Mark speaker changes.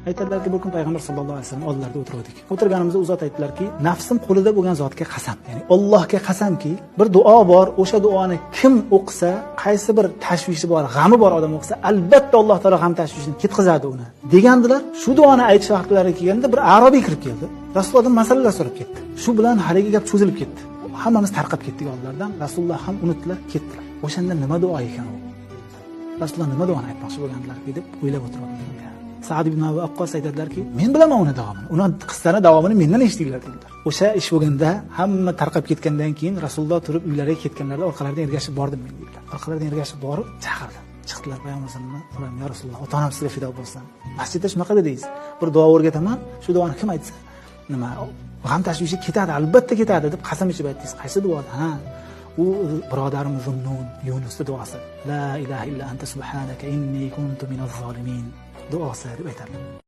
Speaker 1: Aytadilarki, bir kun payg'ambar sallallohu alayhi vasallam oldilarida o'tirdik. O'tirganimizda u zot aytdilarki, nafsim qo'lida bo'lgan zotga qasam, ya'ni Allohga qasamki, bir duo bor, o'sha duoni kim o'qisa, qaysi bir tashvishi bor, g'ami bor odam o'qisa, albatta Alloh taolo g'am tashvishini ketkazadi uni degandilar. Shu duoni aytish vaqtlari kelganda bir arobiy kirib keldi. Rasulullohdan masalalar so'rab ketdi. Shu bilan haligi gap cho'zilib ketdi. Hammamiz tarqab ketdik oldilaridan. Rasululloh ham unutdilar, ketdilar. O'shanda nima duo ekan u? Rasululloh nima duoni aytmoqchi bo'lgandilar deb o'ylab o'tirdim. Sa'd ibn Abi Waqqos aytadilarki, men bilaman uni davomini. Uni qissani davomini mendan eshitinglar dedilar. O'sha ish bo'lganda hamma tarqab ketgandan keyin Rasululloh turib uylariga ketganlarida orqalaridan ergashib bordim men dedilar. Orqalaridan ergashib borib chaqirdim. Chiqdilar payg'ambar sallallohu alayhi vasallam, "Ya Rasululloh, ota-onam sizga fido bo'lsin. Masjidda shunaqa dedingiz. Bir duo o'rgataman, shu duoni kim aytsa, nima g'am tashvishi ketadi, albatta ketadi" deb qasam ichib aytdingiz. Qaysi duo? Ha, u birodarim Zunnun Yunusning duosi. La ilaha illa anta subhanaka inni kuntu minaz zolimin duosi deb aytadilar.